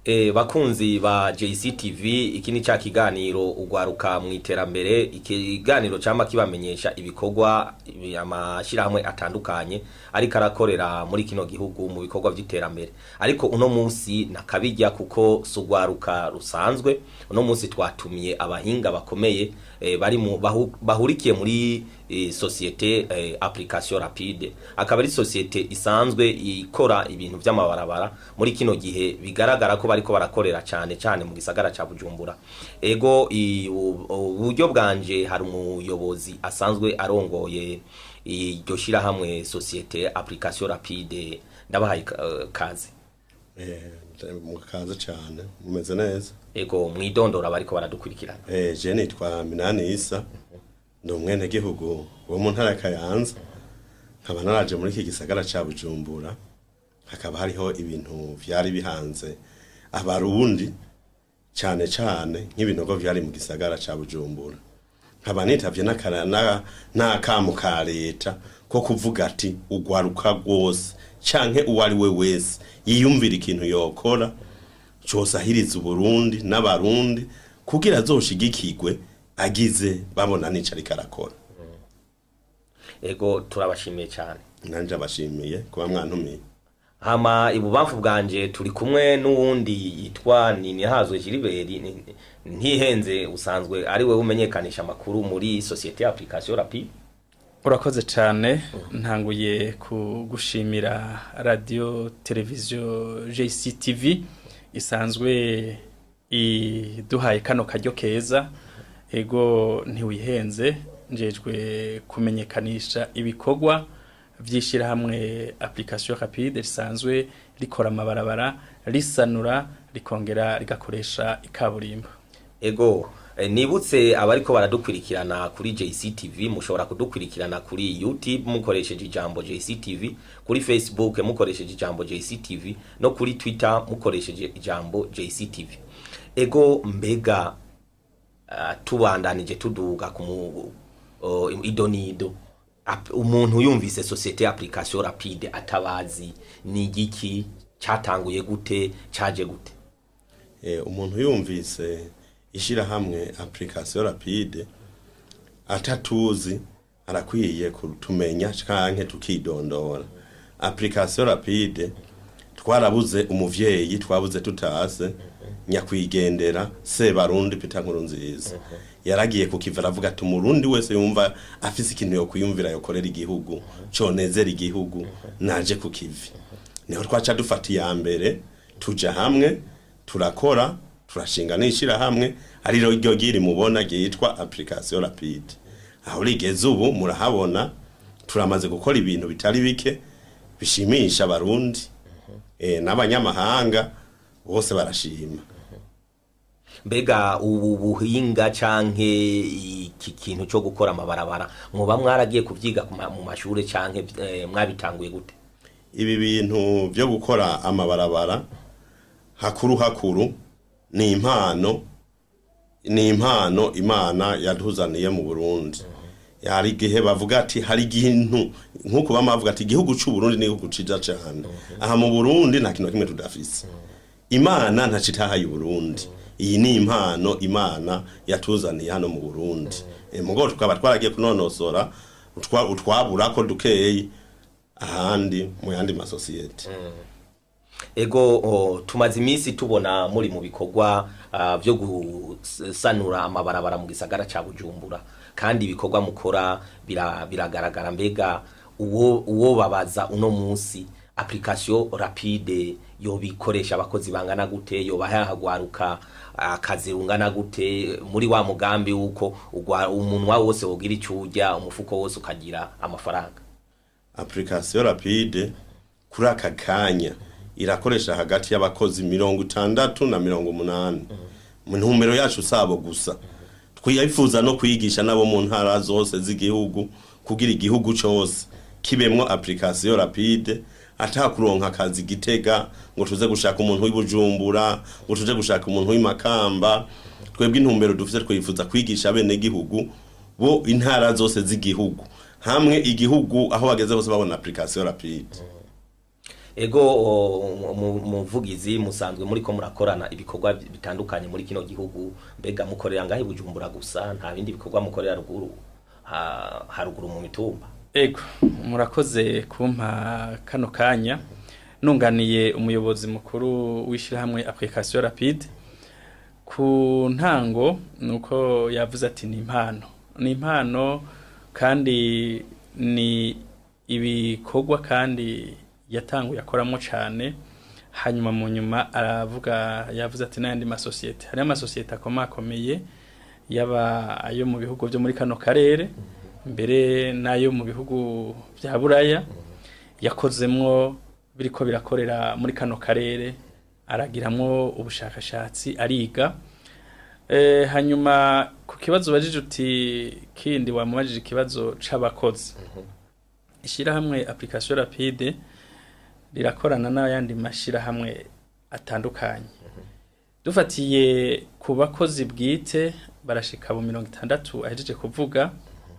Bakunzi ba JCTV, iki ni ca kiganiro Ugwaruka mu Iterambere, ikiganiro cama kibamenyesha ibikorwa amashirahamwe atandukanye ariko arakorera muri kino gihugu mu bikorwa vy'iterambere. Ariko uno munsi nakabijya kuko si ugwaruka rusanzwe. Uno munsi twatumiye abahinga bakomeye bari mu bahurikiye muri société Application Rapide, akaba ari société isanzwe ikora ibintu vy'amabarabara muri kino gihe, bigaragara ko bariko barakorera cyane cyane mu gisagara ca Bujumbura. Ego, uburyo bwanje hari umuyobozi asanzwe arongoye iryo shirahamwe société Application Rapide. Ndabahaye kaze. Mukaze cyane, mumeze neza? Ego, mwidondora bariko baradukurikirana. Je nitwa Minani Isa, ndi umwenegihugu wo mu ntara ya Kayanza, nkaba naraje muri iki gisagara ca Bujumbura. Hakaba hariho ibintu vyari bihanze Abarundi, cane cane nk'ibinogo vyari mu gisagara ca Bujumbura. Nkaba nitavye n'akamo ka leta ko kuvuga ati ugwaruka rwose canke uwo ari we wese yiyumvira ikintu yokora cosahiriza Uburundi n'Abarundi kugira azoshigikirwe agize babona n'ico ariko arakora. Ego, turabashimiye cyane. Nanje abashimiye kuba mwantumiye. Hama ibubamfu bwanje turi kumwe n'uwundi yitwa Ninihazwe Gilbert. Ntihenze, usanzwe ari we umenyekanisha amakuru muri société Application Rapide. Urakoze cyane. Ntanguye kugushimira radio televiziyo JCTV isanzwe iduhaye kano karyo keza. Ego, ntiwihenze, njejwe kumenyekanisha ibikorwa vy'ishirahamwe Application Rapide risanzwe rikora amabarabara, risanura, rikongera rigakoresha ikaburimbo. Ego, nibutse abariko baradukurikirana kuri JCTV, mushobora kudukurikirana kuri YouTube mukoresheje ijambo JCTV, kuri Facebook mukoresheje ijambo JCTV, no kuri Twitter mukoresheje ijambo JCTV. Ego, mbega tubandanije tuduga ku idonido, umuntu yumvise société Application Rapide atabazi, ni igiki? Cyatanguye gute? Caje gute? Umuntu yumvise ishirahamwe Application Rapide atatuzi, arakwiye kutumenya canke tukidondora. Application Rapide twarabuze umuvyeyi, twabuze tutase. Nyakwigendera Sebarundi Peter Nkurunziza yaragiye kukiva aravuga ati Umurundi wese yumva afise ikintu yo kwiyumvira yokorera igihugu, conezera igihugu, naje ku kivi. Niho twaca dufata iya mbere, tuja hamwe, turakora, turashinga n'ishirahamwe ari ryo ryiri mubona ryitwa Application Rapide. Aho rigeze ubu murahabona, turamaze gukora ibintu bitari bike bishimisha Abarundi n'abanyamahanga bose barashima. Mbega ubu buhinga canke iki kintu cyo gukora amabarabara muba mwaragiye kuvyiga mu mashure canke mwabitanguye gute? Ibi bintu byo gukora amabarabara hakuru hakuru ni impano, ni impano Imana yaduzaniye mu Burundi. Hari igihe bavuga ati hari igintu nk'uko bama bavuga ati igihugu c'u Burundi ni igihugu ciza cane. Aha mu Burundi nta kintu na kimwe tudafise, Imana ntacitahaye Burundi. Iyi ni impano Imana yatuzaniye hano mu Burundi. Mugo tukaba twaragiye kunonosora utwabura ko dukeyi ahandi mu yandi masosiyete. Ego, tumaze iminsi tubona muri mu bikorwa vyo gusanura amabarabara mu gisagara ca Bujumbura, kandi ibikorwa mukora biragaragara. Mbega uwo babaza uno munsi, Application Rapide yobikoresha abakozi bangana gute? Yoba yahagwaruka akazi rungana gute muri wa mugambi wuko umunwa wose wogira ico urya, umufuko wose ukagira amafaranga? Application Rapide kuri aka kanya irakoresha hagati y'abakozi 60 na 80. Mu ntumbero yacu sabo gusa, twifuza no kwigisha nabo mu ntara zose z'igihugu kugira igihugu cose kibemwo Application Rapide, atakuronka akazi Gitega ngo tuze gushaka umuntu w'iBujumbura, ngo tuze gushaka umuntu w'iMakamba. Twebwe intumbero dufise, twifuza kwigisha bene gihugu bo intara zose z'igihugu, hamwe igihugu aho bageze hose babona Application Rapide. Ego muvugizi musanzwe muriko murakorana ibikorwa bitandukanye muri kino gihugu, mbega mukorera ngahe Bujumbura gusa, nta bindi bikorwa mukorera ruguru haruguru mu mitumba? Ego, murakoze kumpa kano kanya. Nunganiye umuyobozi mukuru w'ishyirahamwe Application Rapide ku ntango, nuko yavuze ati ni impano, ni impano kandi ni ibikorwa kandi yatanguye akoramo cyane. Hanyuma mu nyuma aravuga, yavuze ati n'ayandi masosiyete, hariho amasosiyete akomakomeye yaba ayo mu bihugu byo muri kano karere, mbere n'ayo mu bihugu bya Buraya yakozemwo biriko birakorera muri kano karere, aragiramwo ubushakashatsi, ariga. Hanyuma ku kibazo ubajije uti kindi wamubajije ikibazo c'abakozi, ishirahamwe Application Rapide rirakorana n'ayandi mashirahamwe atandukanye. Dufatiye ku bakozi bwite barashika mu 60 ahejeje kuvuga,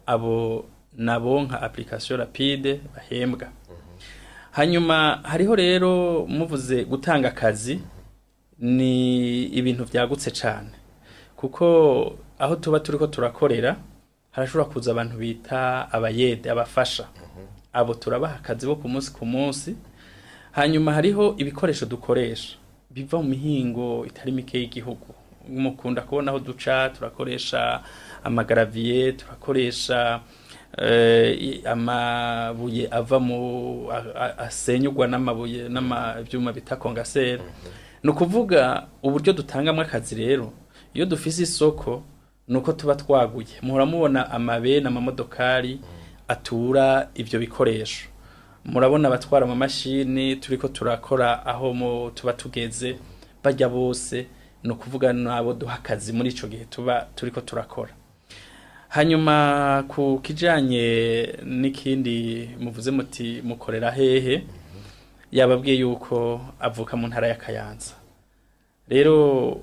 abo nabo nka Application Rapide bahembwa. Hanyuma hariho rero muvuze gutanga akazi, ni ibintu byagutse cyane, kuko aho tuba turiko turakorera harashobora kuza abantu bita abayede, abafasha. Abo turabaha akazi bo ku munsi ku munsi. Hanyuma hariho ibikoresho dukoresha biva mu mihingo itari mike y'igihugu. Mukunda kubona aho duca turakoresha amagaraviye, turakoresha amabuye ava mu asenyugwa n'amabuye n'amavyuma bita kongaseri. Ni ukuvuga uburyo dutangamo akazi rero, iyo dufise isoko nuko tuba twaguye, muhora mubona amabene, amamodokari atura ivyo bikoresho, murabona abatwara amamashini turiko turakora aho mu tuba tugeze bajya bose, ni ukuvuga nabo duha akazi muri ico gihe tuba turiko turakora. Hanyuma ku kijanye n'ikindi muvuze muti mukorera hehe, yababwiye yuko avuka mu ntara ya Kayanza. Rero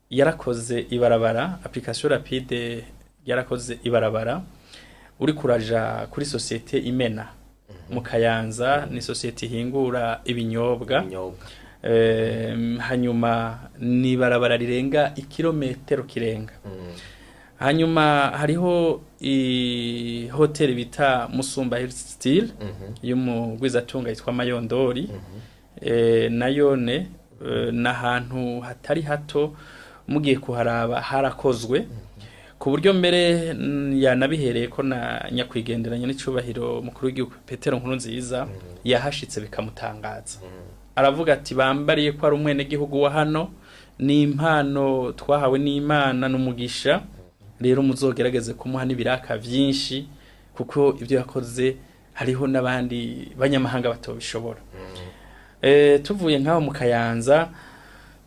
yarakoze ibarabara, Application Rapide yarakoze ibarabara uri kuraja kuri societe Imena mu Kayanza, ni societe ihingura ibinyobwa. Hanyuma ni ibarabara rirenga ikirometero kirenga. Hanyuma hariho hoteli bita Musumba Hills Steel y'umugwizatunga yitwa Mayondori, nayone n'ahantu hatari hato, mugiye kuharaba harakozwe ku buryo mbere yanabihereye ko na nyakwigenderanya n'icubahiro mukuru w'igihugu Petero Nkurunziza yahashitse bikamutangaza. Aravuga ati bambariye ko ari umwenegihugu wa hano, ni impano twahawe n'Imana n'umugisha, rero muzogerageze kumuha n'ibiraka vyinshi kuko ibyo yakoze hariho n'abandi banyamahanga batobishobora. Tuvuye nkaho mu Kayanza,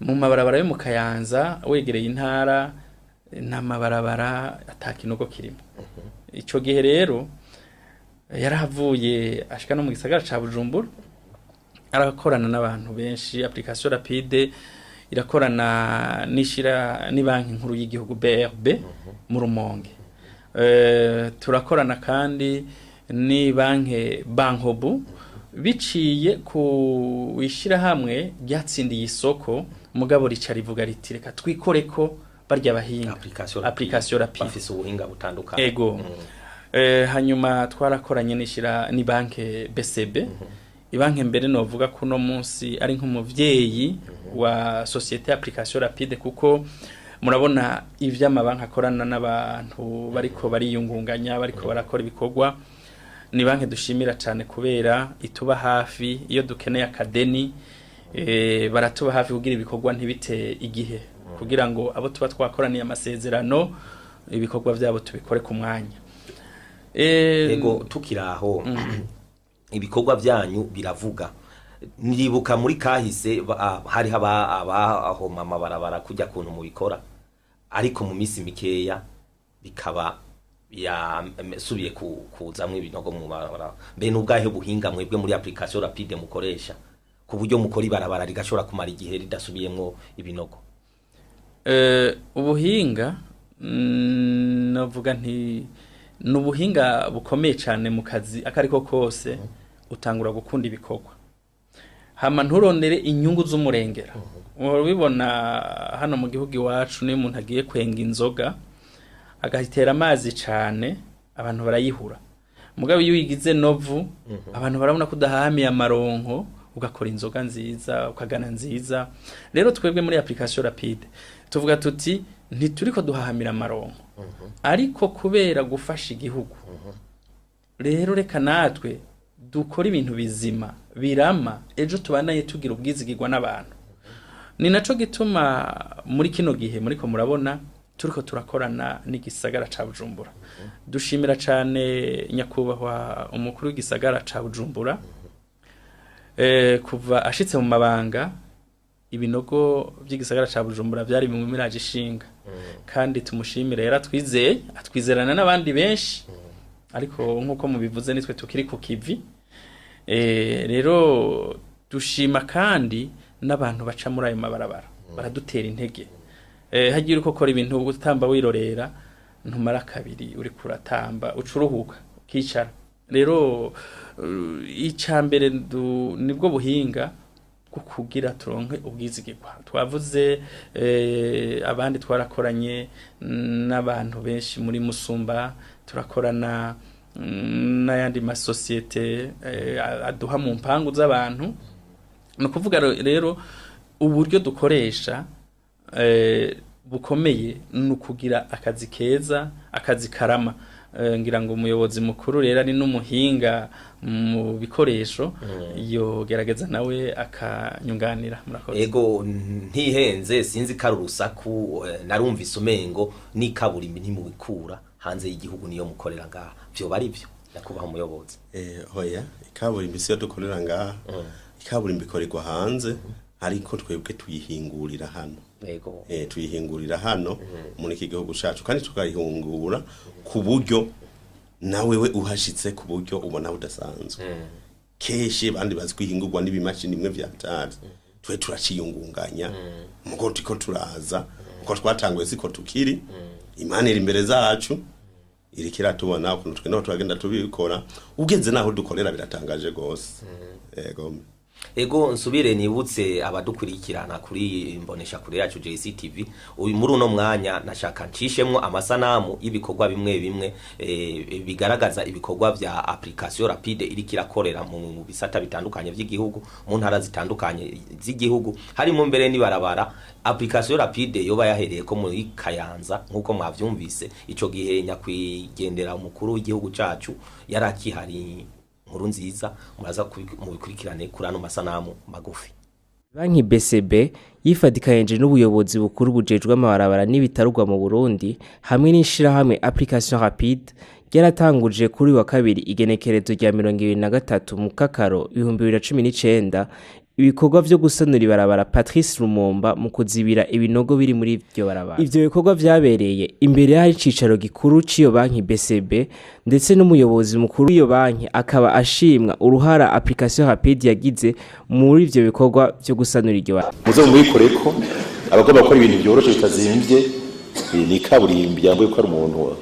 mu mabarabara yo mu Kayanza wegereye intara n'amabarabara atakinogo kirimo. Ico gihe rero yarahavuye ashika no mu gisagara ca Bujumbura, arakorana n'abantu benshi. Application Rapide irakorana n'ishira ni banki nkuru y'igihugu BRB mu Rumonge. Turakorana kandi ni banki Bankobu biciye ku ishirahamwe ryatsindiye isoko, mugabo rica rivuga riti reka twikore ko barya bahinga Application Rapide bafise ubuhinga butandukanye. Ego. Hanyuma twarakoranye n'ishira ni banki BCB. Ibanki mbere novuga ko uno munsi ari nk'umuvyeyi wa societe Application Rapide, kuko murabona ivy'amabanki akorana n'abantu bariko bariyungunganya, bariko barakora ibikorwa. Ni banki dushimira cyane kubera ituba hafi iyo dukeneye akadeni, baratuba hafi kugira ibikorwa ntibite igihe, kugira ngo abo tuba twakoraniye amasezerano ibikorwa vyabo tubikore ku mwanya. Ego, tukiraho ibikorwa byanyu biravuga. Ndibuka muri kahise hari abahoma amabarabara kujya kuntu mubikora, ariko mu minsi mikeya bikaba yasubiye kuzamwo ibinogo mu barabara. Mbe n'ubwahe buhinga mwebwe muri Application Rapide mukoresha ku buryo mukora ibarabara rigashobora kumara igihe ridasubiyemwo ibinogo? Ubuhinga navuga nti nubuhinga bukomeye cyane mu kazi akariko kose. Utangura gukunda ibikorwa. Hama nturondere inyungu z'umurengera. Uhora ubibona hano mu gihugu iwacu, niyo umuntu agiye kwenga inzoga agahitera amazi cane, abantu barayihura. Mugabo iyo uyigize novu, abantu barabona ko udahahamiye amaronko, ugakora inzoga nziza, ukagana nziza. Rero twebwe muri application rapide tuvuga tuti ntituriko duhahamira amaronko, ariko kubera gufasha igihugu, rero reka natwe dukora ibintu bizima birama, ejo tubandanye tugira ubwizigirwa n'abantu. Ni naco gituma muri kino gihe muriko murabona turiko turakorana n'igisagara ca Bujumbura. Dushimira cane nyakubahwa umukuru w'igisagara ca Bujumbura, kuva ashitse mu mabanga, ibinogo by'igisagara ca Bujumbura byari mu miraje ishinga. Kandi tumushimire, yaratwizeye, atwizerana n'abandi benshi, ariko nk'uko mubivuze nitwe tukiri ku kivi. Rero dushima kandi n'abantu baca muri ayo mabarabara, baradutera intege. Hagiye uriko ukora ibintu utamba wirorera, ntumara kabiri uriko uratamba, uca uruhuka ukicara. Rero ica mbere nibwo buhinga bwo kugira turonke ubwizigirwa. Twavuze abandi, twarakoranye n'abantu benshi muri Musumba, turakorana n'ayandi masosiyete aduha mu mpangu z'abantu. Ni ukuvuga rero uburyo dukoresha bukomeye ni ukugira akazi keza, akazi karama. Ngira ngo umuyobozi mukuru rero ari n'umuhinga mu bikoresho, yogerageza nawe akanyunganira. Murakoze. Ego, ntihenze, sinzi ko ari urusaku, narumvise umengo n'ikaburimbi ntimubikura hanze y'igihugu, niyo mukorera ngaha. Vyoba ari byo, nyakubahwa umuyobozi? Hoya, ikaburimbi siyo dukorera ngaha. Ikaburimbi ikorerwa hanze, ariko twebwe tuyihingurira hano. Tuyihingurira hano muri iki gihugu cacu, kandi tukayihingura ku buryo nawe we uhashitse ku buryo ubona budasanzwe. Kenshi abandi bazi kwihingurwa n'ibimashini bimwe vya hatari, twe turaciyungunganya. Mugo turiko turaza, uko twatanguye siko tukiri. Imana iri imbere zacu, iriko iratubona ukuntu twe naho turagenda tubikora. Ugeze naho dukorera biratangaje gose. Yego. Ego, nsubire nibutse abadukurikirana kuri imbonesha kure yacu JCTV, uyu muri uno mwanya nashaka ncishemwo amasanamu y'ibikorwa bimwe bimwe bigaragaza ibikorwa vya application rapide iriko irakorera mu bisata bitandukanye vy'igihugu, mu ntara zitandukanye z'igihugu, harimo mbere n'ibarabara application rapide yoba yahereye ko muri Kayanza. Nk'uko mwavyumvise, ico gihe nyakwigendera umukuru w'igihugu cacu yarakihari, Nkuru Nziza. Muraza mubikurikirane kuri ano masanamu magufi. Banki BCB yifadikanije n'ubuyobozi bukuru bujejwe amabarabara n'ibitarugwa mu Burundi hamwe n'ishirahamwe Application Rapide ryaratanguje kuri uyu wa kabiri, igenekerezo rya 23 Mukakaro 2019, ibikorwa vyo gusanura ibarabara Patrice Lumumba mu kuzibira ibinogo biri muri iryo barabara. Ivyo bikorwa vyabereye imbere y'ahari icicaro gikuru c'iyo banki BCB, ndetse n'umuyobozi mukuru w'iyo banki akaba ashimwa uruhara Application Rapide yagize muri ivyo bikorwa vyo gusanura iryo barabara. Muze mubikore ko abagomba gukora ibintu byoroshe bitazimvye, ni kaburimbi yambaye ko ari umuntu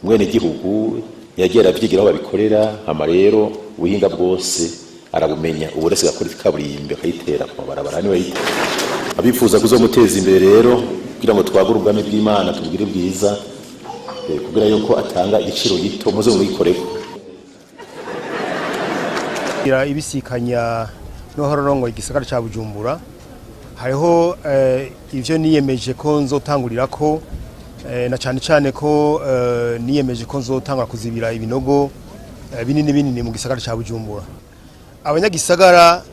mwene gihugu yagiye aravyigira aho babikorera, hama rero ubuhinga bwose arabumenya. Ubu rero gakora ikaburimbi akayitera ku mabarabara, niwe ayitera. Abifuza kuzomuteza imbere rero kugira ngo twagure ubwami bw'Imana, tubwire bwiza, kugira yuko atanga igiciro gito, muze mubikoreko. Ibisikanya n'uhororongo igisagara ca Bujumbura, hariho ivyo niyemeje ko nzotangurira ko, na cane cane ko niyemeje ko nzotangura kuzibira ibinogo binini binini mu gisagara ca Bujumbura. Abanyagisagara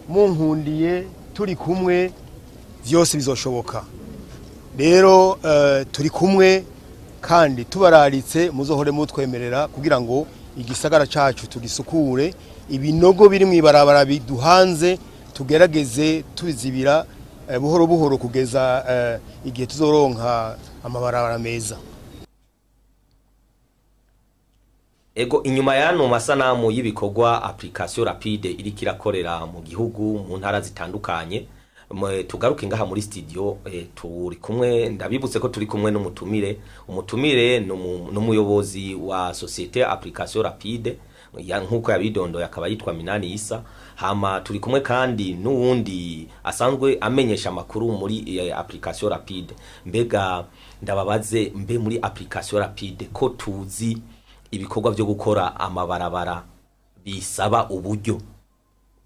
munkundiye, turi kumwe, vyose bizoshoboka. Rero turi kumwe kandi tubararitse, muzohore mutwemerera kugira ngo igisagara cacu tugisukure, ibinogo biri mw'ibarabara biduhanze tugerageze tubizibira buhoro buhoro kugeza igihe tuzoronka amabarabara meza. Ego, inyuma y'ano masanamu y'ibikorwa application rapide iriko irakorera mu gihugu mu ntara zitandukanye, tugaruke ngaha muri studio. Turi kumwe, ndabibutse ko turi kumwe n'umutumire. Umutumire ni umuyobozi wa société application rapide. Nkuko yabidondoye akaba yitwa Minani Isa. Hama turi kumwe kandi n'uwundi asanzwe amenyesha amakuru muri application rapide. Mbega ndababaze, mbe muri application rapide ko tuzi ibikorwa byo gukora amabarabara bisaba uburyo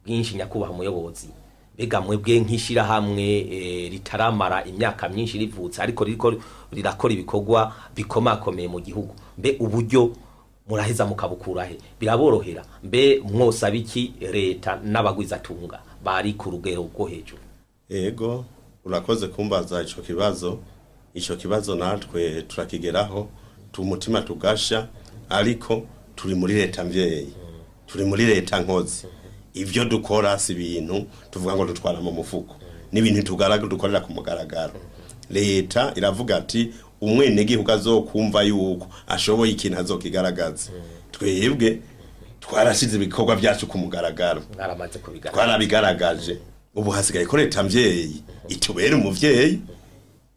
bwinshi, nyakubahwa muyobozi, mbega mwebwe nk'ishirahamwe ritaramara imyaka myinshi rivutse ariko ririko rirakora ibikorwa bikomakomeye mu gihugu, mbe uburyo muraheza mukabukurahe? Biraborohera? Mbe mwosaba iki leta n'abagwizatunga bari ku rugero rwo hejuru? Ego, urakoze kumbaza ico kibazo. Ico kibazo natwe turakigeraho tumutima tugasha, ariko turi muri leta mvyeyi, turi muri leta nkozi. Ivyo dukora si ibintu tuvuga ngo dutwara mu mufuko, n'ibintu tugaragara dukorera ku mugaragaro. Leta iravuga ati umwenegihugu azokumva yuko ashoboye ikintu azokigaragaza. Twebwe twarashize ibikorwa byacu ku mugaragaro, mwaramaze kubigaragaza, twarabigaragaje. Ubu hasigaye ko leta mvyeyi itubera umuvyeyi,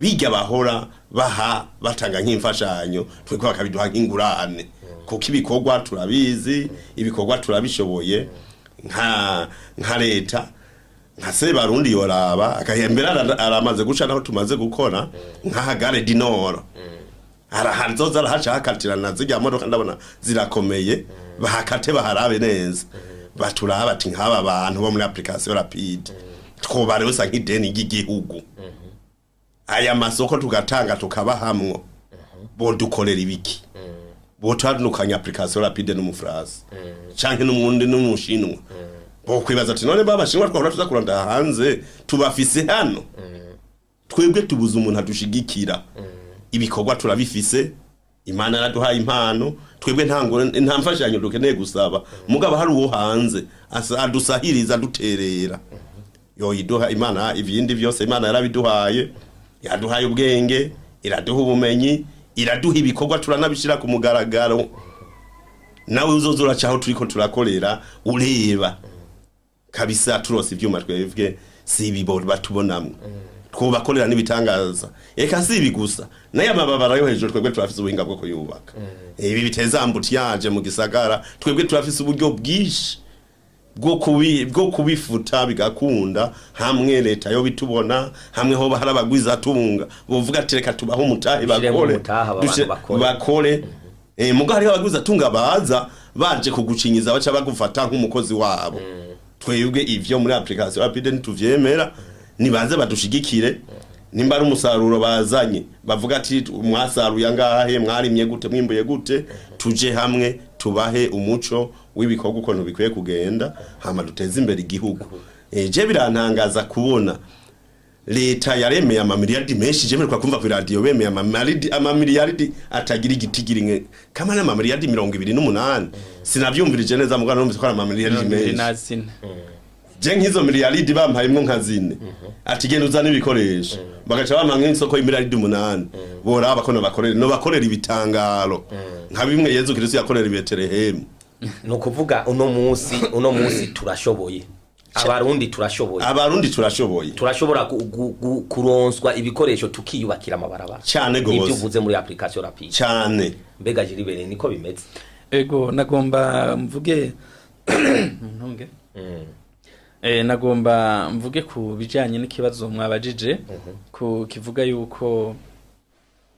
bijya bahora baha batanga nk'imfashanyo, twebwe bakabiduha nk'ingurane, kuko ibikorwa turabizi, ibikorwa turabishoboye. Nka leta, nka Sebarundi yoraba akahembera, aramaze guca naho tumaze gukora nka gare du Nord, arahanzoza arahaca hakatirana zijya modoka ndabona zirakomeye, bahakate baharabe neza, baturaba ati nk'aba bantu bo muri application rapide twobarebusa nk'ideni ry'igihugu, aya masoko tugatanga tukabahamwo, bodukorera ibiki? Botandukanya application rapide n'umufrasi canke n'umundi n'umushinwa, bokwibaza ati none babashinwa twahora tuza kuranda hanze tubafise hano. Twebwe tubuze umuntu adushigikira. Ibikorwa turabifise, Imana yaraduhaye impano. Twebwe nta mfashanyo dukeneye gusaba, mugabo hari uwo hanze adusahiriza, aduterera, yoyiduha Imana. Ibindi byose Imana yarabiduhaye, yaduhaye ubwenge, iraduha ubumenyi, iraduha ibikorwa, turanabishira ku mugaragaro. Nawe uzoza uracaho turiko turakorera ureba kabisa. Turose ivyuma twebwe si ibi batubonamwo, twubakorera n'ibitangaza. Eka si ibi gusa, nayo amababara yo hejuru twebwe turafise ubuhinga bwo kuyubaka. Ibi biteza embouteillage mu gisagara, twebwe turafise uburyo bwinshi bwo kubifuta bigakunda, hamwe leta yo bitubona, hamwe hoba hari abagwizatunga bovuga ati reka tubahe umutahe Dushiremo bakore. umutahe aba bantu bakore. Bakore. Muga hariho abagwizatunga baza baje kugucinyiza, baca bagufata nk'umukozi wabo. Twebwe ivyo muri application rapide ntituvyemera. Nibaze badushigikire, nimba ari umusaruro bazanye bavuga ati mwasaruye angahe, mwarimye gute, mwimbuye gute, tuje hamwe tubahe umuco w'ibikorwa ukuntu bikwiye kugenda, hama duteze imbere igihugu. Je birantangaza kubona leta yaremeye amamiliyardi menshi. Je mperuka kumva ku radio bemeye amamiliyardi atagira igitigiri nke kama n'amamiliyardi 28. Sinavyumvirije neza, mugabo numvise ko ari amamiliyardi 24 menshi. 4. Je nk'izo miliyaridi bampayemwo nka zine, ati genda uzane ibikoresho, bagaca bampa nk'isoko y'imiliyaridi 8, boraba ko nobakorera nobakorera ibitangaro nka bimwe Yezu Kristo yakorera i Betelehemu. Ni ukuvuga uno munsi turashoboye, Abarundi turashoboye. Abarundi turashoboye. Turashobora kuronswa ibikoresho tukiyubakira amabarabara. Cane gose. Nibyo uvuze muri application rapide? Cane. Mbega Gilbert, niko bimeze? Ego, nagomba mvuge ntunge, nagomba mvuge ku bijanye n'ikibazo mwabajije ku kivuga yuko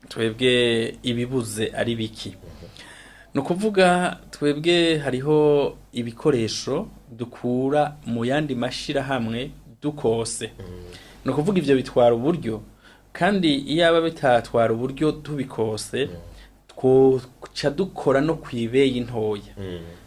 twebwe ibibuze ari biki. Ni ukuvuga twebwe hariho ibikoresho dukura mu yandi mashirahamwe dukose. Ni ukuvuga ivyo bitwara uburyo, kandi iyaba bitatwara uburyo tubikose, twoca dukora no kwibeyi ntoya.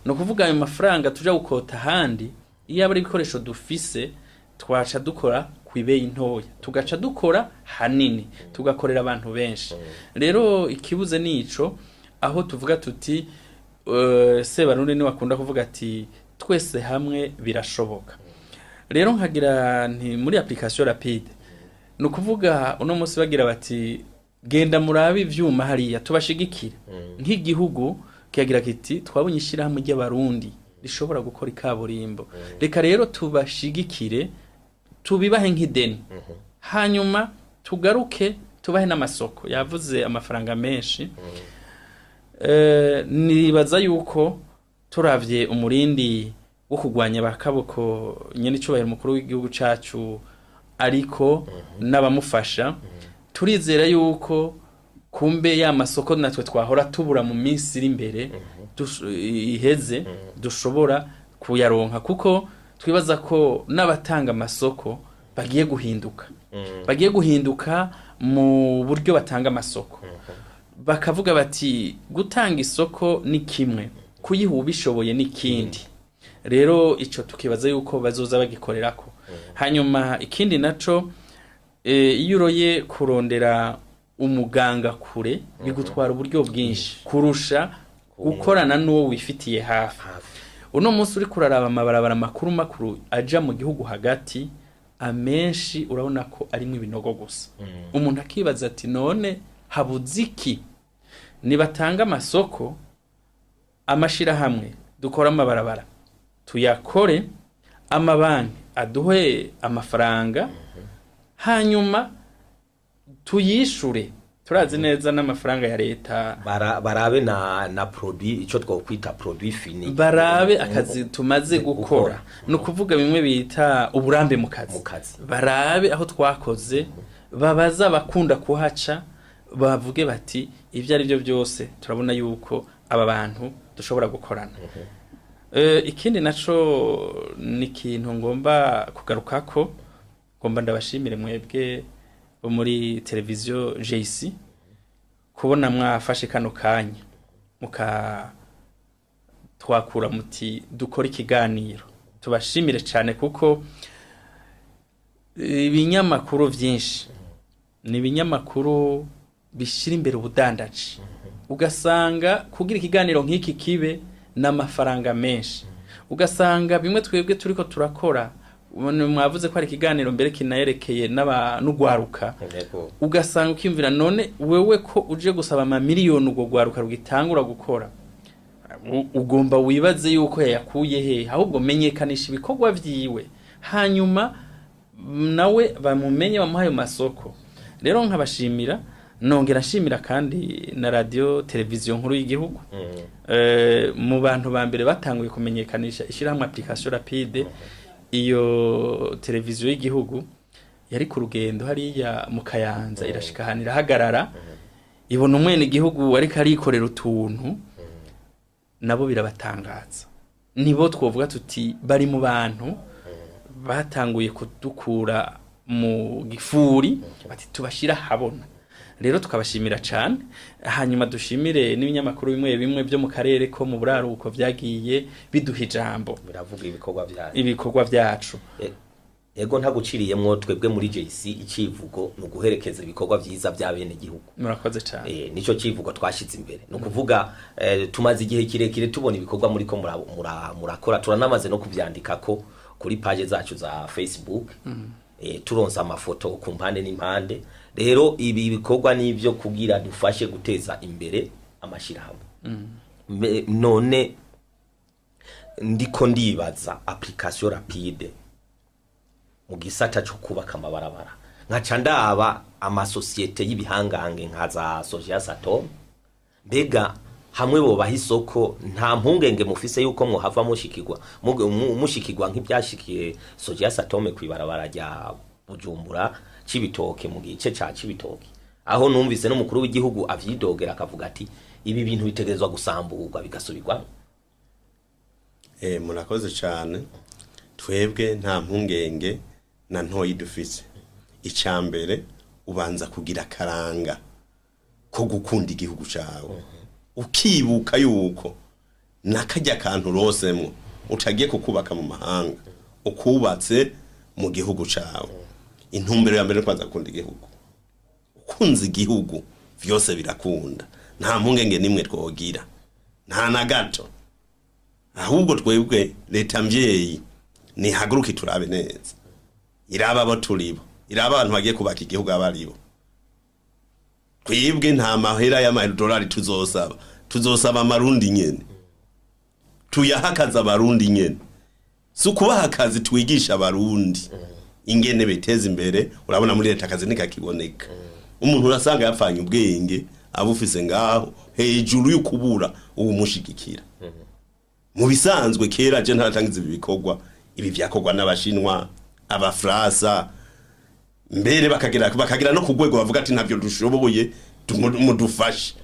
Ni ukuvuga ayo mafaranga tuja gukota ahandi, iyo aba ari ibikoresho dufise, twaca dukora ku ibeyi ntoya, tugaca dukora hanini, tugakorera abantu benshi. Rero ikibuze nico aho tuvuga tuti Sebarundi niwe akunda kuvuga ati twese hamwe birashoboka. Rero nkagira nti muri application rapide, ni ukuvuga uno munsi bagira bati genda murabe ivyuma hariya tubashigikire, nk'igihugu kiyagira kiti twabonye ishyirahamwe ry'Abarundi rishobora gukora ikaburimbo, reka rero tubashigikire, tubibahe nk'ideni, hanyuma tugaruke tubahe n'amasoko. Yavuze amafaranga menshi. Nibaza yuko Turavye umurindi wo kurwanya bakaboko nyene icubahiro umukuru w'igihugu cacu ariko n'abamufasha, turizera yuko kumbe ya masoko natwe twahora tubura mu minsi iri imbere iheze dushobora kuyaronka, kuko twibaza ko n'abatanga amasoko bagiye guhinduka, bagiye guhinduka mu buryo batanga amasoko, bakavuga bati gutanga isoko ni kimwe, kuyiha ubishoboye ni ikindi. Rero ico tukibaza yuko bazoza bagikorerako. Hanyuma ikindi naco, iyo uroye kurondera umuganga kure bigutwara uburyo bwinshi kurusha gukorana n'uwo wifitiye hafi. Uno munsi uri kuraraba amabarabara makuru makuru aja mu gihugu hagati, amenshi urabona ko arimwo ibinogo gusa. Umuntu akibaza ati none habuze iki? Nibatanga amasoko, amashirahamwe dukora amabarabara tuyakore, amabanki aduhe amafaranga, hanyuma tuyishure. Turazi neza n'amafaranga ya leta. Barabe na produit, ico twokwita produit fini. Barabe akazi tumaze gukora, ni ukuvuga bimwe bita uburambe mu kazi. Mu kazi. Barabe aho twakoze, babaza abakunda kuhaca, bavuge bati ibyo ari byo byose turabona yuko aba bantu dushobora gukorana. Ikindi naco ni ikintu ngomba kugarukako, ngomba ndabashimire mwebwe bo muri televiziyo JC kubona mwafashe kano kanya muka twakura muti dukora ikiganiro. Tubashimire cyane kuko ibinyamakuru byinshi ni ibinyamakuru bishyira imbere ubudandaji, ugasanga kugira ikiganiro nk'iki kibe n'amafaranga menshi, ugasanga bimwe twebwe turiko turakora, mwavuze ko ari ikiganiro mbere kinayerekeye n'ugwaruka, ugasanga ukiyumvira none wewe ko uje gusaba amamiliyoni urwo rwaruka rugitangura gukora, ugomba wibaze yuko yayakuye he? Ahubwo menyekanisha ibikorwa vyiwe, hanyuma nawe bamumenye, bamuhaye masoko. Rero nkabashimira, nongera nshimira kandi na radio televiziyo nkuru y'igihugu. Mu bantu ba mbere batanguye kumenyekanisha ishyirahamwe application rapide, iyo televiziyo y'igihugu yari ku rugendo hariya mu Kayanza, irashika ahantu irahagarara, ibona umwene igihugu ariko arikorera utuntu, nabo birabatangaza. Nibo twovuga tuti bari mu bantu batanguye kudukura mu gifuri, bati tubashira habona. Rero tukabashimira cyane. Hanyuma dushimire n'ibinyamakuru bimwe bimwe byo mu karere ko mu buraruko vyagiye biduha ijambo, biravuga ibikorwa byacu, ibikorwa byacu. Ego, ntaguciriyemwo, twebwe muri JC icivugo ni uguherekeza ibikorwa vyiza vya bene gihugu. Murakoze cyane. Nico civugo twashize imbere. Ni ukuvuga tumaze igihe kirekire tubona ibikorwa muriko murakora, turanamaze no kuvyandikako kuri page zacu za Facebook. Turonsa amafoto ku mpande n'impande. Rero ibi bikorwa nivyo kugira dufashe guteza imbere amashirahamwe. None ndiko ndibaza application rapide mu gisata cyo kubaka amabarabara, nkaca ndaba amasosiyete y'ibihangange nka za Sojia Satom, mbega hamwe bobaha isoko nta mpungenge mufise yuko mwohava mushikirwa mushikirwa nk'ibyashikiye Sojia Satome kwibarabara rya Bujumbura Cibitoke, mu gice ca Cibitoke, aho numvise n'umukuru w'igihugu avyidogera akavuga ati ibi bintu bitegerezwa gusamburwa bigasubirwamo? Murakoze cyane. Twebwe nta mpungenge na ntoyi dufise. Icya mbere ubanza kugira akaranga ko gukunda igihugu cyawe, ukibuka yuko nakajya kantu urosemwo utagiye kukubaka mu mahanga, ukubatse mu gihugu cyawe. Intumbero ya mbere ni kubanza gukunda igihugu. Ukunze igihugu vyose birakunda. Nta mpungenge nimwe twogira, nta na gato. Ahubwo twebwe leta mvyeyi nihaguruke turabe neza, iraba abo turibo, iraba abantu bagiye kubaka igihugu abo aribo. Twebwe nta mahera y'amadolari tuzosaba, tuzosaba amarundi nyene, tuyahakaza abarundi nyene. Si ukubaha akazi, twigisha abarundi ingene biteza imbere. Urabona muri leta akazi ntikakiboneka, umuntu urasanga yapfanye ubwenge abufise ngaho hejuru y'ukubura uwumushigikira. Mu bisanzwe kera je ntaratangiza ibi bikorwa, ibi vyakorwa n'Abashinwa, Abafransa, mbere bakagera no ku rwego bavuga ati ntabyo dushoboye, mudufashe.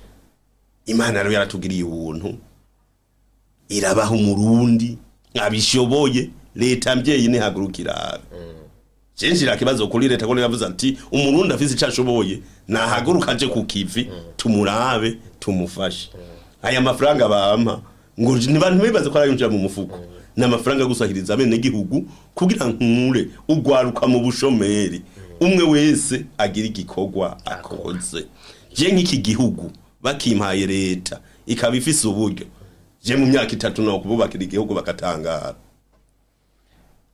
Imana rero yaratugiriye ubuntu, irabaha Umurundi abishoboye. Leta mbyeyi nihagurukira, jenjira kibazo kuri leta ko yavuze ati Umurundi afise icyo ashoboye nahaguruka aje ku kivi, tumurabe, tumufashe. Aya mafaranga bampa ngo ntibibaze ko arayinjira mu mufuko, ni amafaranga yo gusahiriza bene gihugu kugira nkure ugwaruka mu bushomeri, umwe wese agira igikorwa akoze. Je nk'iki gihugu bakimpaye, leta ikaba ifise uburyo, je mu myaka 3 no kububakira igihugu bakatangara.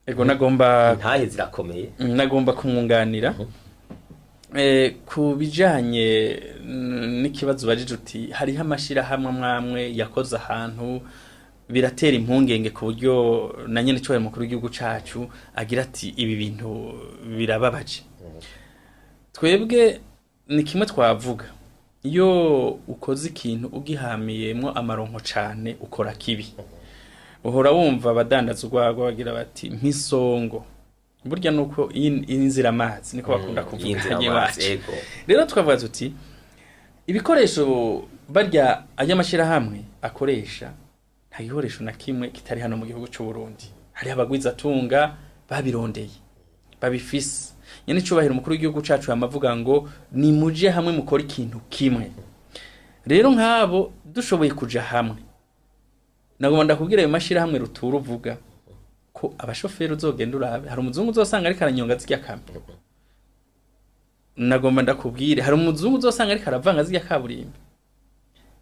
Ego, nagomba Intahe zirakomeye. Nagomba kumwunganira ku bijanye n'ikibazo ubajije uti hariho amashirahamwe amwe yakoze ahantu biratera impungenge, ku buryo na nyene cyubahiro mukuru w'igihugu cacu agira ati ibi bintu birababaje. Twebwe ni kimwe twavuga: iyo ukoze ikintu ugihamiyemwo amaronko cane, ukora kibi. Uhora wumva abadandaza urwagwa bagira bati mpisongo, burya nuko inzira amazi, niko bakunda kuvuga Yinzira hanye amazi, iwacu. Rero tukavuga tuti ibikoresho barya ay'amashirahamwe akoresha, nta gikoresho na kimwe kitari hano mu gihugu c'u Burundi. Hariho abagwizatunga babirondeye, babifise. Nyene icubahiro umukuru w'igihugu cacu yamavuga ngo nimuje hamwe mukore ikintu kimwe. Rero nk'abo dushoboye kuja hamwe, nagomba ndakubwira ayo mashirahamwe rutura uvuga ko abashoferi uzogenda urabe, hari umuzungu uzosanga ariko aranyonga zirya kamyo. Nagomba ndakubwire, hari umuzungu uzosanga ariko aravanga zirya kaburimbi.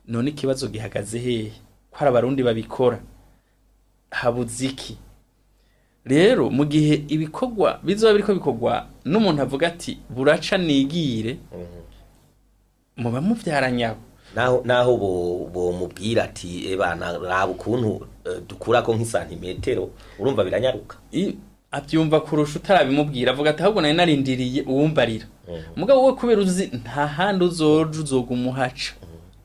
None ikibazo gihagaze hehe ko hari Abarundi babikora? Habuze iki rero mu gihe ibikorwa bizoba biriko bikorwa n'umuntu avuga ati buraca nigire, muba muvyaranyabo? Naho bo mubwira ati ebana, raba ukuntu dukurako nk'isantimetero, urumva biranyaruka. Abyumva kurusha utarabimubwira. Avuga ati ahubwo nari narindiriye uwumbarira. Mugabo wowe kubera uzi nta handi uzoja, uzoguma uhaca,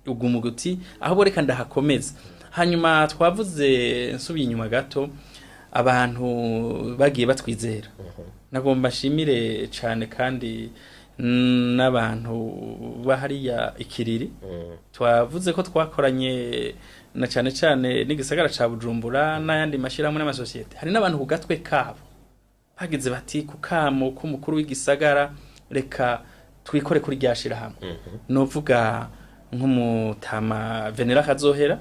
uguma uti ahubwo reka ndahakomeza. Hanyuma twavuze, nsubiye inyuma gato, abantu bagiye batwizera. Nagomba nshimire cane kandi n'abantu bahariya Ikiriri. Twavuze ko twakoranye na cane cane n'igisagara ca Bujumbura n'ayandi mashyirahamwe n'amasosiyete. Hari n'abantu ku gatwe kabo bagize bati ku kamo k'umukuru w'igisagara, reka twikore kuri rya shirahamwe. Novuga nk'umutama Venera Kazohera,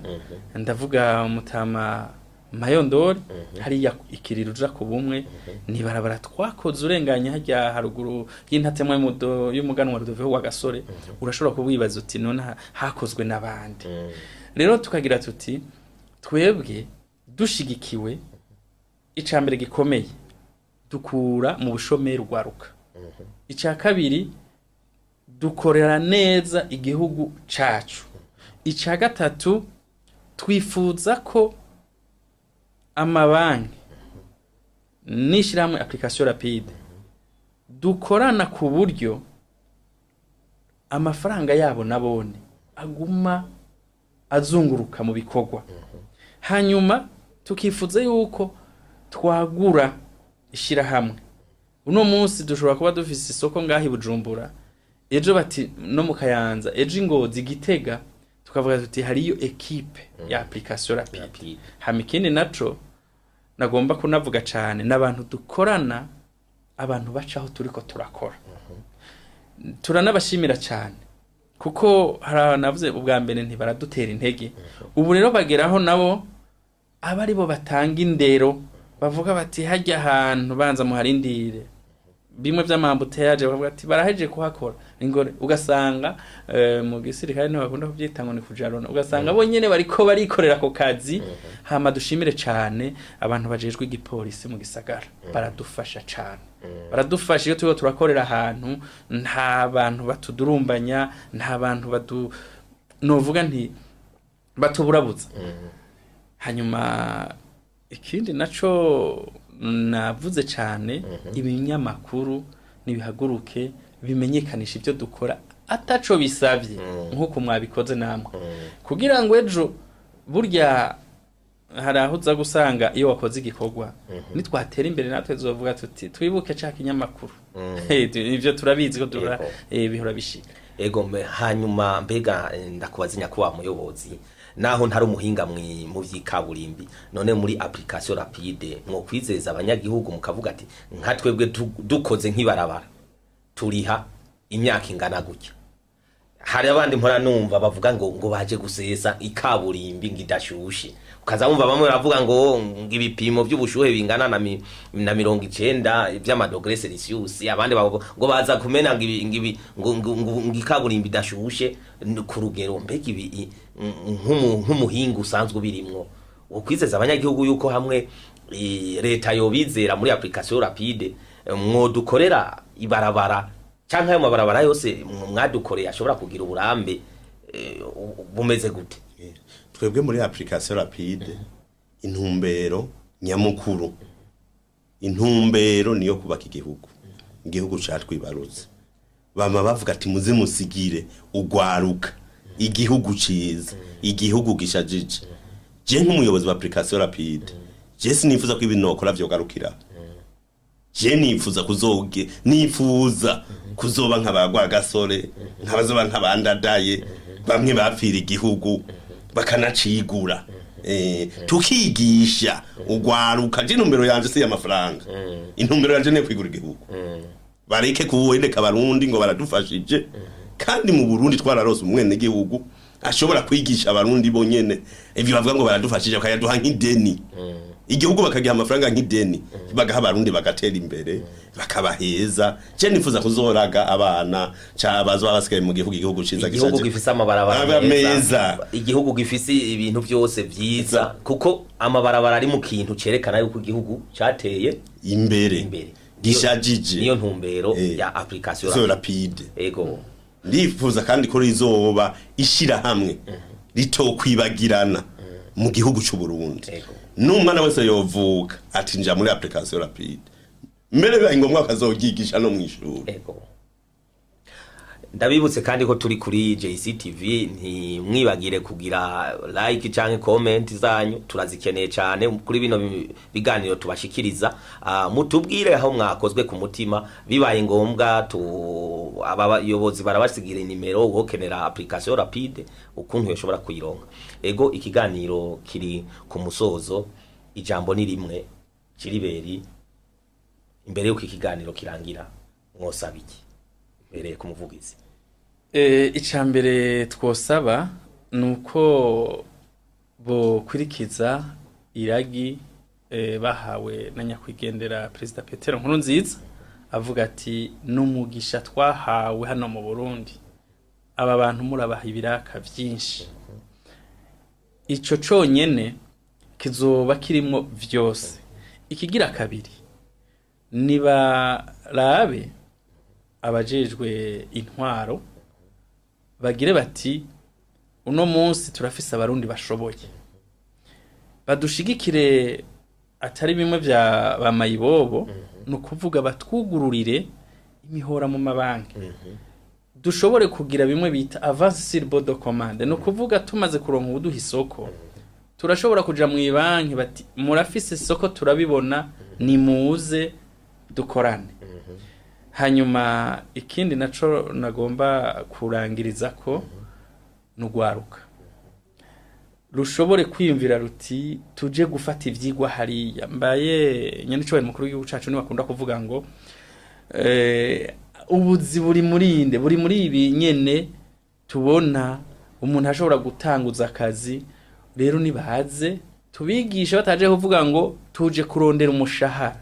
ndavuga umutama Mayondori hariya Ikiriro uja ku bumwe, ni barabara twakoze urenganye hajya haruguru y'intatemwa y'umuganwa Rudoveho wa Gasore. Urashobora kubibaza uti none hakozwe n'abandi? Rero tukagira tuti twebwe dushigikiwe, icambere gikomeye dukura mu bushomeri urwaruka, icya kabiri dukorera neza igihugu cacu, icya gatatu twifuza ko amabanki n'ishyirahamwe Application Rapide dukorana ku buryo amafaranga yabo nabone aguma azunguruka mu bikorwa. Hanyuma tukifuza yuko twagura ishyirahamwe. Uno munsi dushobora kuba dufise isoko ngaho i Bujumbura, ejo bati no mu Kayanza, ejo i Ngozi, Gitega, tukavuga tuti hariyo équipe ya Application Rapide. Rapide. Hama ikindi naco nagomba kunavuga cane n'abantu dukorana, abantu bacaho turiko turakora, turanabashimira cyane, kuko hari abantu navuze ubwa mbere ntibaradutera intege. Ubu rero bageraho nabo aba aribo batanga indero, bavuga bati hajya ahantu banza muharindire bimwe vy'amambuteyage, bavuga ati barahejeje kuhakora ingore. Ugasanga mu gisirikare niho bakunda kuvyita ngo ni kujarona, ugasanga bo nyene bariko barikorera ako kazi. Hama dushimire cane abantu bajejwe igipolisi mu gisagara, baradufasha cane, baradufasha iyo turiko turakorera ahantu. Nta bantu batudurumbanya, nta bantu badu novuga nti batuburabuza. Hanyuma ikindi naco navuze cane, ibinyamakuru nibihaguruke bimenyekanisha ibyo dukora ataco bisavye, nk'uko mwabikoze namwe, kugira ngo ejo burya Hari aho uza gusanga iyo wakoze igikorwa, nitwatera imbere natwe tuzovuga tuti twibuke ca kinyamakuru. Ivyo turabizi ko duhora bihora bishika. Ego hanyuma mbega ndakubaza nyakubahwa muyobozi, naho ntari umuhinga mu vy'ikaburimbi, none muri application rapide mwo kwizeza abanyagihugu mukavuga ati nka twebwe dukoze nk'ibarabara turiha imyaka ingana gutya? Hari abandi mpora numva bavuga ngo baje gusesa ikaburimbi ngo idashushe, ukaza wumva bamwe baravuga ngo ibipimo by'ubushuhe bingana na 90 by'amadogere Celsius, abandi bavuga ngo baza kumena ngo ibi- ngo ibi- ngo ngo ngo ngo ikaburimbi idashushe ku rugero. Mbega ibi nk'umuhinga usanzwe ubirimwo, ukwizeza abanyagihugu yuko hamwe leta yobizera muri application rapide mwodukorera ibarabara canke ayo mabarabara yose mwadukoreye ashobora kugira uburambe bumeze gute? Twebwe muri application rapide intumbero nyamukuru, intumbero niyo kubaka igihugu, igihugu catwibarutse. Bama bavuga ati muze musigire ugwaruka igihugu ciza, igihugu gishajije. Je nk'umuyobozi wa application rapide, je sinifuza ko ibintu nokora vyogarukira. Je nifuza kuzoge nifuza kuzoba nk'abagwa gasore, nk'abazoba nk'abandadaye, bamwe bapfira igihugu bakanacigura, tukigisha ugwaruka. Je intumbero yanje si y'amafaranga, intumbero yanje ni kwigura igihugu. Bareke kuwendeka abarundi ngo baradufashije, kandi mu Burundi twararose umwene gihugu ashobora kwigisha abarundi bonyene. Ivyo bavuga ngo baradufashije, bakayaduha nk'ideni, igihugu bakagiha amafaranga nk'ideni, bagaha abarundi bagatera imbere, bakabaheza. Je nifuza kuzoraga abana cabazo basigaye mu gihugu, igihugu ciza, igihugu gishaje. Gifise amabarabara Aba meza. Igihugu gifise ibintu byose vyiza, kuko amabarabara ari mu kintu cerekana yuko igihugu cateye imbere, imbere, gishajije. Niyo ntumbero ya application zo rapide. Ego. Ndifuza kandi ko rizoba ishirahamwe ritokwibagirana mu gihugu c'u Burundi. N'umwana wese yovuka ati nja muri application rapide, mbere bibaye ngombwa akazogyigisha no mw'ishuri. Ego. Ndabibutse kandi ko turi kuri JCTV, ntimwibagire kugira like canke comment zanyu, turazikeneye cyane kuri bino biganiro tubashikiriza. Mutubwire aho mwakozwe ku mutima. Bibaye ngombwa tu abayobozi barabasigira inimero wokenera application rapide ukuntu yoshobora kuyironka. Ego, ikiganiro kiri ku musozo, ijambo ni rimwe. Kiriberi, imbere yuko ikiganiro kirangira mwosaba iki mbere ku muvugizi? Ica mbere twosaba ni uko bokurikiza iragi bahawe na nyakwigendera Perezida Petero Nkurunziza, avuga ati n'umugisha twahawe hano mu Burundi, aba bantu murabaha ibiraka vyinshi. Ico conyene kizoba kirimo vyose. Ikigira kabiri, nibarabe abajejwe intwaro bagire bati uno munsi turafise abarundi bashoboye, badushigikire, atari bimwe vya ba mayibobo, ni ukuvuga batwugururire imihora mu mabanki, dushobore kugira bimwe bita avance sur bon de commande. Ni ukuvuga tumaze kuronka ubuduha isoko, turashobora kuja mu ibanki bati murafise isoko, turabibona, nimuze dukorane. Hanyuma ikindi naco nagomba kurangiriza ko nugwaruka rushobore kwiyumvira ruti tuje gufata ivyigwa hariya. Mbaye nyenicubahiro mukuru w'igihugu cacu niwakunda kuvuga ngo ubuzi buri muri inde, buri muri ibi nyene tubona umuntu ashobora gutanguza akazi. Rero nibaze tubigishe, bataje kuvuga ngo tuje kurondera umushahara,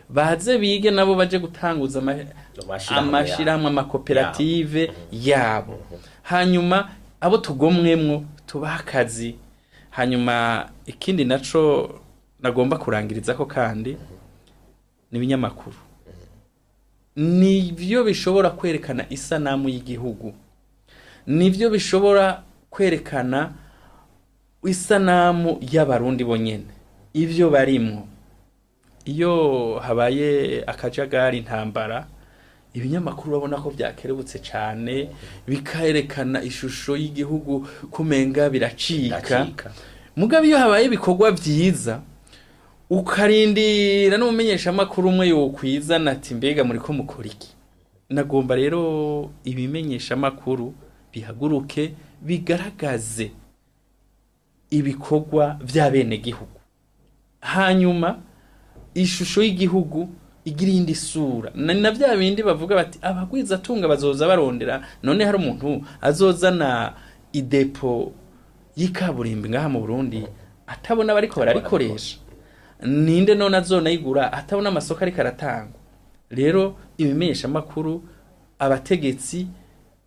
baze bige nabo baje gutanguza Amashirahamwe. Amashirahamwe, amakoperative yabo, hanyuma abo tugomwemwo tubaha akazi. Hanyuma ikindi naco nagomba kurangiriza ko kandi ni ibinyamakuru, nivyo bishobora kwerekana isanamu y'igihugu, nivyo bishobora kwerekana isanamu y'abarundi bonyene ivyo barimwo. Iyo habaye akajagari, intambara, ibinyamakuru babona ko vyakerebutse cane bikaerekana ishusho y'igihugu kumenga biracika. Biracika. Mugabo iyo habaye ibikorwa vyiza, ukarindira n'umumenyeshamakuru umwe yokwizana ati mbega muriko mukora iki? Nagomba rero ibimenyeshamakuru bihaguruke bigaragaze ibikorwa vy'abenegihugu, hanyuma ishusho y'igihugu igira iyindi sura. Na vya bindi bavuga bati abagwizatunga bazoza barondera. None hari umuntu azozana idepo y'ikaburimbi ngaha mu Burundi atabona bariko bararikoresha? Ninde none azonayigura atabona amasoko ariko aratangwa? Rero ibimenyeshamakuru, abategetsi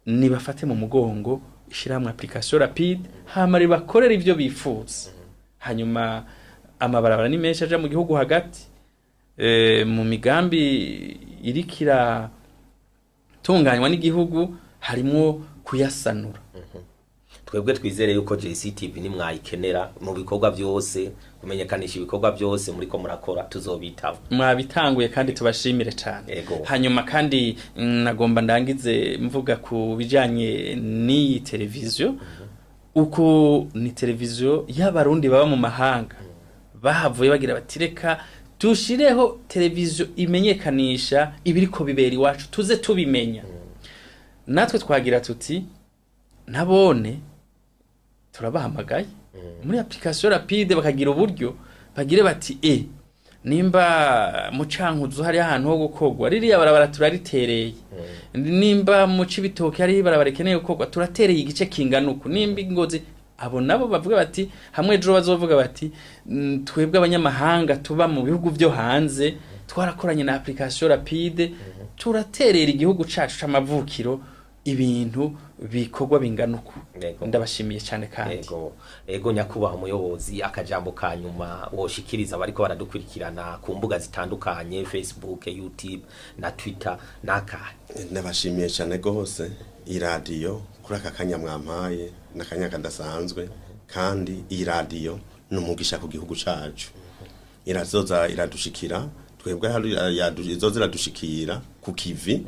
nibafate mu mugongo ishyirahamwe Application Rapide, hama ribakorera ivyo bifuza. Hanyuma amabarabara ni menshi aja mu gihugu hagati, mu migambi iriko iratunganywa n'igihugu harimwo kuyasanura. Twebwe twizere yuko JCTV nimwayikenera mu bikorwa byose, kumenyekanisha ibikorwa byose muriko murakora, tuzobitaba. Mwabitanguye kandi tubashimire cyane. Ego. Hanyuma kandi nagomba ndangize mvuga ku bijanye n'iyi televiziyo, uko ni televiziyo y'Abarundi baba mu mahanga bahavuye bagira bati reka tushireho televiziyo imenyekanisha ibiriko bibera iwacu, tuze tubimenya. Natwe twagira tuti nabone turabahamagaye muri Application Rapide, bakagira uburyo bagire bati nimba mu Cankuzo hari ahantu ho gukorwa, ririya barabara turaritereye, nimba mu Cibitoke hari ibarabara rikeneye gukorwa, turatereye igice kingana uku, nimba Ingozi. Abo nabo bavuga bati hamwe ejo bazovuga bati twebwe abanyamahanga tuba mu bihugu byo hanze twarakoranye na Application Rapide, turaterera igihugu cacu c'amavukiro ibintu bikorwa bingana uku. Yego. Ndabashimiye cyane kandi. Ego, nyakubahwa umuyobozi, akajambo ka nyuma woshikiriza bariko baradukurikirana ku mbuga zitandukanye, Facebook, YouTube na Twitter, nakahe? Ndabashimiye cyane rwose iradiyo kuri aka kanya mwampaye, n'akanya kadasanzwe. Kandi iyi radiyo ni umugisha ku gihugu cacu, irazoza iradushikira twebwe izoza iradushikira ku kivi,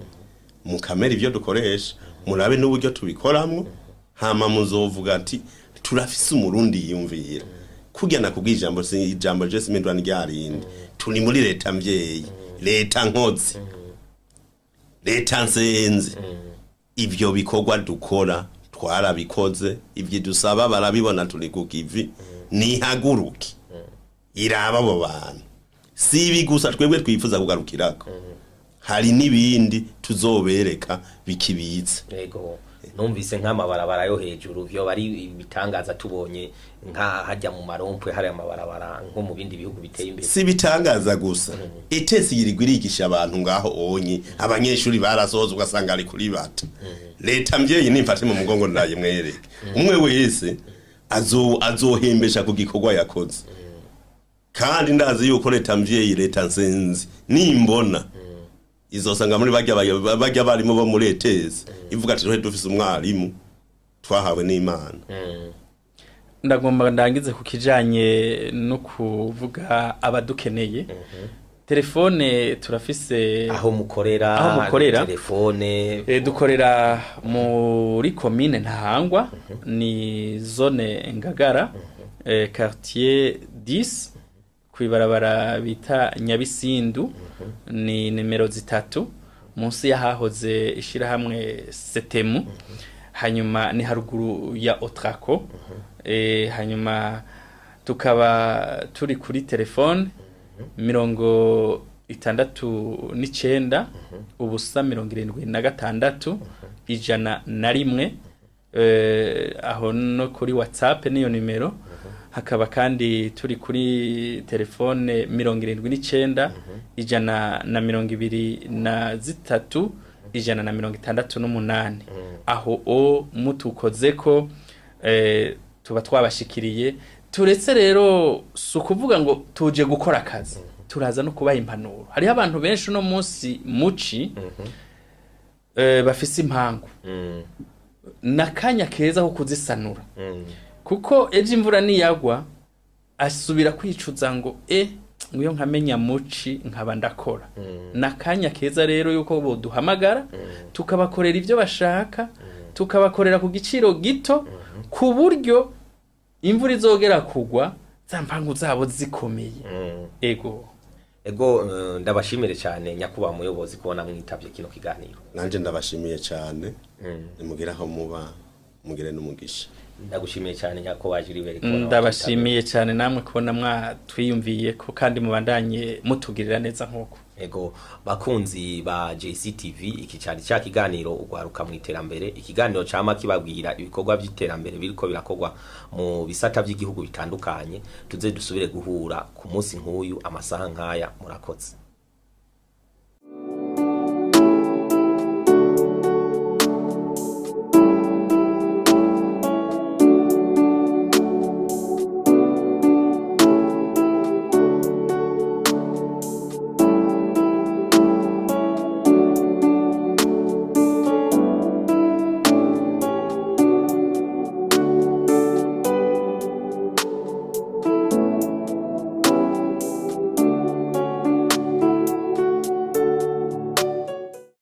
mukamera ibyo dukoresha, murabe n'uburyo tubikoramwo, hama muzovuga ati turafise Umurundi yiyumvira kurya. Nakubwiye ijambo, si ijambo je simindura ryarindi. Turi muri leta mvyeyi, leta nkozi, leta nsenzi. Ivyo bikorwa dukora twarabikoze, ivyo dusaba barabibona, turi ku kivi. Nihaguruke iraba abo bantu. Si ibi gusa twebwe twifuza kugarukirako, hari n'ibindi tuzobereka bikibitse. Ego, numvise nk'amabarabara yo hejuru vyo bari ibitangaza, tubonye nka hajya mu marompwe hari amabarabara nko mu bindi bihugu biteye imbere. Si bitangaza gusa, ETS yirirwa irigisha abantu ngaho onye, abanyeshuri barasohoza ugasanga ari kuri bata. Leta mvyeyi nimfate mu mugongo, ndayimwereke umwe wese azohembesha ku gikorwa yakoze. Kandi ndazi yuko leta mvyeyi, leta nsenzi, nimbona izosanga muri barya barimo bo muri ETS ivuga ati dufise umwarimu twahawe n'Imana. Ndagomba ndangize ku kijanye no kuvuga abadukeneye, telefone turafise. Aho mukorera? Aho mukorera. Telefone. Dukorera muri komine Ntahangwa, ni zone Ngagara, quartier 10, kw'ibarabara bita Nyabisindu, ni nimero 3, munsi y'ahahoze ishirahamwe Setemu, hanyuma ni haruguru ya Otrako. Hanyuma tukaba turi kuri telefone 69 0 76 101. Aho no kuri WhatsApp niyo nimero. Hakaba kandi turi kuri telefone 79 123 168. Aho o mutukozeko tuba twabashikiriye. Turetse rero si ukuvuga ngo tuje gukora akazi, turaza no kubaha impanuro. Hariho abantu benshi uno munsi muci bafise impangu, n'akanya keza ko kuzisanura, kuko ejo imvura niyagwa asubira kwicuza ngo nguyo nkamenya muci nkaba ndakora. N'akanya keza rero yuko boduhamagara, tukabakorera ibyo bashaka, tukabakorera ku giciro gito ku buryo Imvura izogera kugwa, za mpangu zabo zikomeye. Ego. Ego, ndabashimire cyane, nyakubahwa muyobozi, kubona mwitavye kino kiganiro. Nanje ndabashimiye cyane. Nimugire aho muba, mugire n'umugisha. Ndagushimiye cyane, nyakubahwa Gilbert, kubona Ndabashimiye cyane namwe kubona mwatwiyumviye ko, kandi mubandanye mutugirira neza nk'uko. Ego, bakunzi ba JCTV, iki cyari cya kiganiro Ugwaruka mu Iterambere, ikiganiro cama kibabwira ibikorwa by'iterambere biriko birakorwa mu bisata by'igihugu bitandukanye. Tuze dusubire guhura ku munsi nk'uyu, amasaha nk'aya. Murakoze.